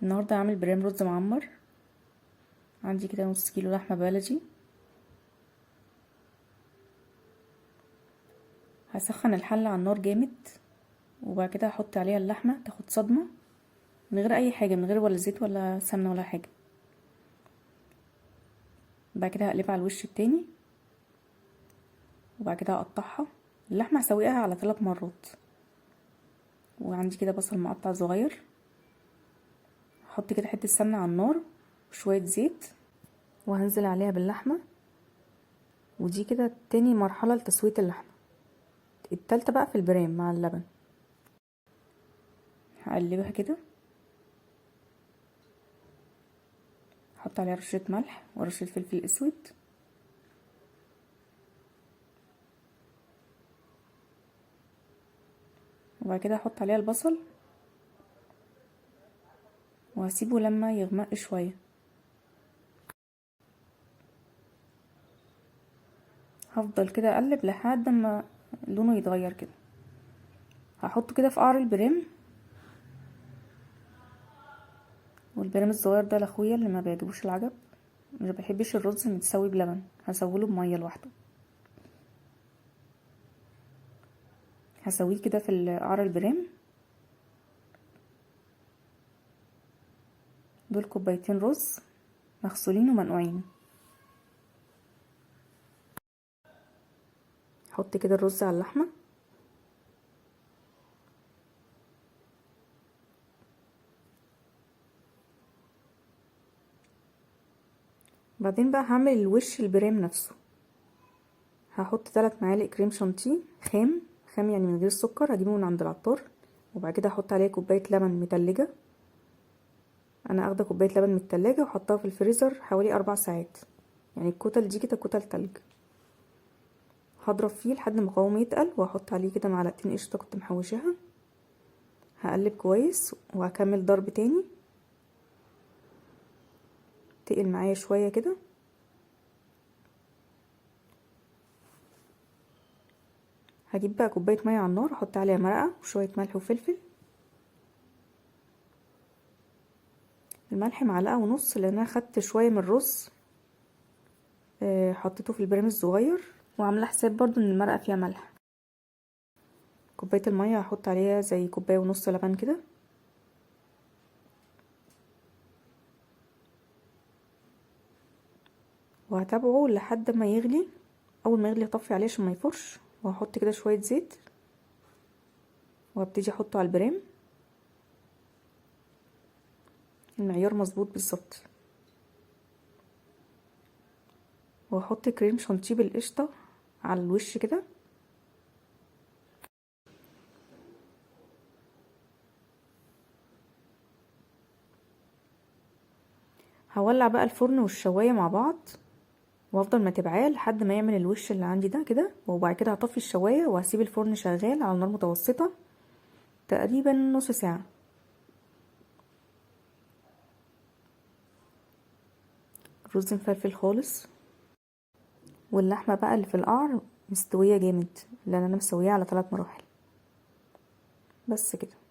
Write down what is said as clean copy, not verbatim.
النهارده هعمل برام رز معمر. عندي كده نص كيلو لحمه بلدي. هسخن الحلة على النار جامد، وبعد كده هحط عليها اللحمة تاخد صدمة من غير اي حاجة، من غير ولا زيت ولا سمنه ولا حاجة. بعد كده هقلبها على الوش التاني، وبعد كده هقطعها. اللحمة هسويها على 3 مرات. وعندي كده بصل مقطع صغير، هحط كده حتة سمنه على النار وشوية زيت، وهنزل عليها باللحمه. ودي كده تاني مرحلة لتسوية اللحمة. التالتة بقى في البرام مع اللبن. هقلبها كده، هحط عليها رشه ملح ورشه فلفل اسود، وبعد كده هحط عليها البصل وهسيبه لما يغمق شوية. هفضل كده اقلب لحد ما لونه يتغير كده. هحطه كده في قعر البرام، والبرام الصغير ده لاخويا اللي ما بيعجبوش العجب، ما بيحبش الرز متسوي بلبن، هسويله بميه لوحده. هسويه كده في قعر البرام. دول كوبايتين رز مغسولين ومنقوعين. حط كده الرز على اللحمة. بعدين بقى هعمل الوش البرام نفسه. هحط 3 معالق كريم شانتيه خام، خام يعني من غير سكر، هجيبه من عند العطار. وبعد كده هحط عليه كوباية لبن متلجه. انا اخده كوباية لبن من التلاجة وحطها في الفريزر حوالي 4 ساعات، يعني الكتل دي كده كتل تلج. هضرب فيه لحد ما قوامه يتقل، وهحط عليه كده معلقتين قشطه كنت محوشاها. هقلب كويس وهكمل ضرب تاني. تقل معايا شوية كده. هجيب بقى كوباية مية على النار، احط عليها مرقه وشوية ملح وفلفل. الملح معلقه ونص، لان انا خدت شوية من الرز حطيته في البرام الصغير، وعامله حساب برضو ان المرقه فيها ملح. كوباية المية هحط عليها زي كوباية ونص لبن كده. وهتابعه لحد ما يغلي. اول ما يغلي هطفي عليه عشان ما يفرش، وهحط كده شوية زيت وهبتدي احطه على البرام. المعيار مظبوط بالظبط. وهحط كريم شانتيه بالقشطه على الوش كده. هولع بقى الفرن والشوايه مع بعض، وافضل متابعاه لحد ما يعمل الوش اللي عندي ده كده. وبعد كده هطفي الشوايه وهسيب الفرن شغال على نار متوسطه تقريبا نص ساعة. الرز مفلفل خالص، واللحمة بقى اللي في القعر مستوية جامد لان انا مسويها على 3 مراحل بس كده.